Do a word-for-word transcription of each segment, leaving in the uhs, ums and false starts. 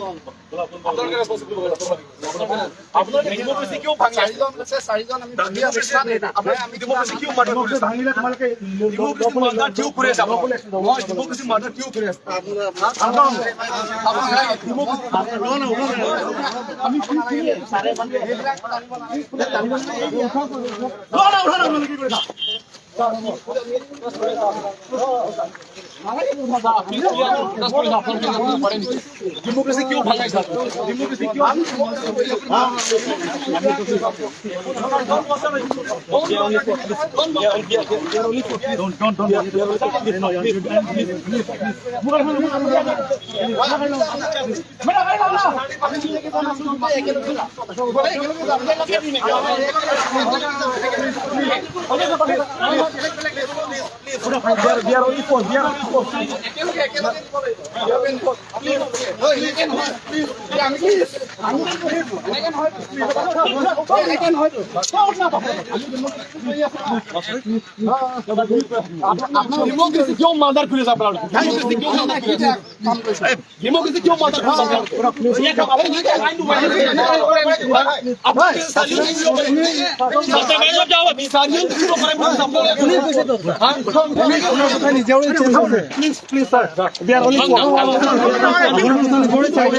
আপোনালোকে ৰেছপন্সিবল হ'ব। আপোনালোকে ডেমক্ৰেচি কিয় ভাঙি আছে? চাৰিজন আছে, চাৰিজন আমি ভাঙি আছো। আপোনালোকে ডেমক্ৰেচি কিয় মাৰ্ডাৰ কৰি আছে? ভাঙিলে তোমালোকে ডেমক্ৰেচি মাৰ্ডাৰ কিয় কৰি আছে আপোনালোকে? মই ডেমক্ৰেচি মাৰ্ডাৰ কিয় কৰি আছে? ডেমক্ৰেচি কিয় ভাঙাইছা? ডেমক্ৰেচি কিয়? ডেমক্ৰেচি কিয় মাৰ্ডাৰ কৰি আছে আপোনালোকে? ডেমক্ৰেচি কিয় মাৰ্ডাৰ কৰি আছে? ডেমক্ৰেচি কিয় মাৰ্ডাৰ কৰি আছে আপোনালোকে? আপোনালোকে চাৰিজন কিয় কৰে? চাৰিজন কিয় কৰে? Please, please, sir. We are only four. We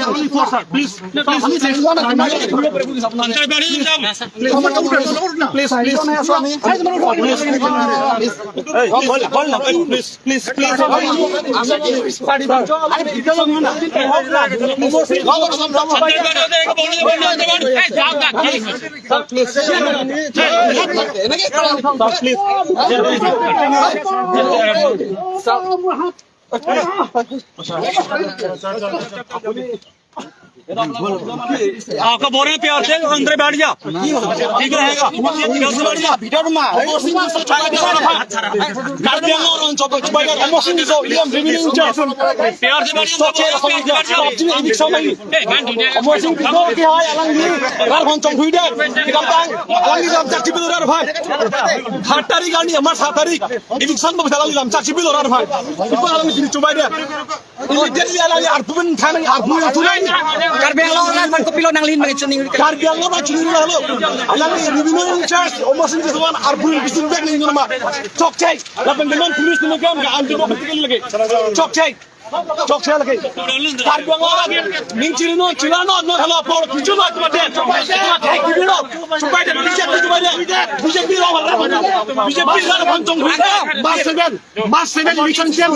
are only four, sir. Please, please, please. Please, please, please. Hey, hold, hold on. Please, please, please. Sir, please. Sir, please. आपका बोल रहे हैं प्यार से, अंदर बैठ जा, ठीक रहेगा। प्यार से बैठ जा। कार्बি आंगलং Rajya Sabha Speaker Amarsing Tisso, E M revenue in charge. प्यार से बैठ जा। Amarsing Tisso ke hai alangli rat aphan chonghuidet. Kedamtang alangli lamchak chipi lo rat aphan. Hat tarik arni, March hat tarik election bo alangli lamchak chipi lo rat aphan. Ipo alangli pini chobaidet. Immediately alangli arpu pen thangnang, arpu pen thunang. Karbi Anglong arat aphan kopilo nanglin mane chini. Karbi Anglong arat chini lo. Alangli revenue in charge, Amarsing Tisso aphan arpu pen bisin bag ni nama. Chokche. Lapen teman police teman kam ka anti bo betul lagi. Chokche. Chokche lagi. Karbi Anglong arat ning chiri non, chila non, non halo apor kuchu non, chupai de. Chupai de, chupai de, B J P chupai de. B J P lo, B J P lo, March seven. March seven election jam,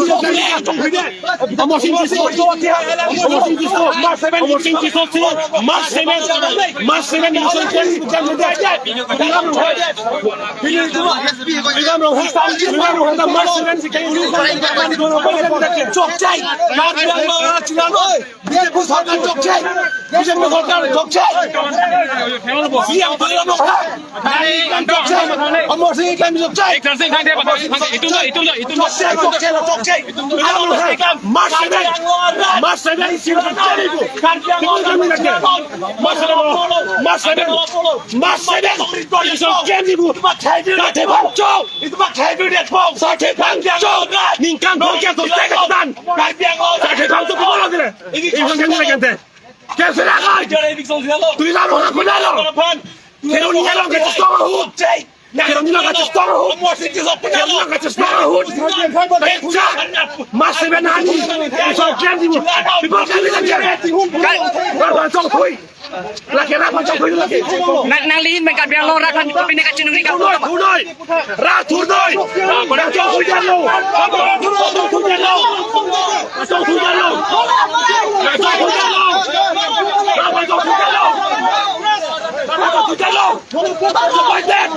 Amarsing Tisso, Amarsing Tisso, March seven, Amarsing Tisso, March seven, March seven election jam, jam, jam, jam. March seven, chokche, Karbi Anglong arat chila noi. B J P sorkar chokche. B J P sorkar chokche. C M Tuliram Ronghang. Chokche. Amarsing Tisso chokche. Chokche, chokche, chokche. March seven. March seven. March seven. March seven. Sathe bhangcho. Sathe bhangcho. Ningkan bhangcho. Sathe bhangcho. Eviction sila kante. Eviction sila kante. Tuliram Ronghang khulalo. Kheroni along kachesong ahut. Kheroni along kachesong ahut. Kheroni along kachesong ahut. March seven arni. Eviction jam dibo. People can be there. Rat aphan chonghui. Lake rat aphan chonghui lake. Nang, nanglin pen Karbi Anglong rat aphan pine kachiningri ka. Thurdoi, thurdoi. Rat thurdoi. Rat chonghuidetlo. Rat chonghuidetlo. Rat chonghuidetlo. Rat chonghuidetlo. Rat chonghuidetlo. Rat chonghuidetlo.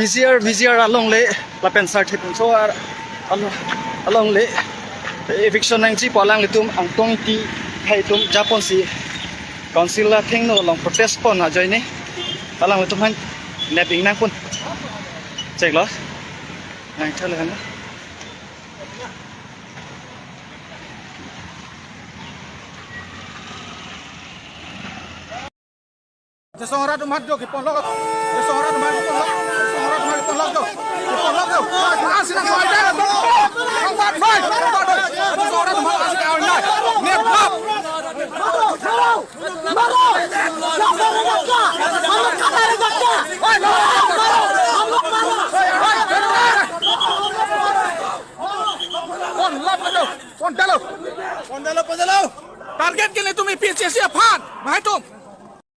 VGR, VGR alongle, lapen Sarthe Phuncho ar-, alo-, alongle, eviction nangji pu alanglitum Angtong Ingti atum japonsi council athengno along protest pon ajoine, alanglitum aphan nep ingnang pon. Chek lo. Nang chale hana. Jesong rat umat jo kipon lok. Jesong rat umat kipon lok. Jesong rat umat kipon lok jo. Kipon lok jo. Asin ang fight. Ang fight. Jesong rat umat asin ang fight. Nep lap. Pon lap jo. Pon dalo. Pon dalo, pon dalo. Target ke nelitum APHLC aphan. Mahai atum.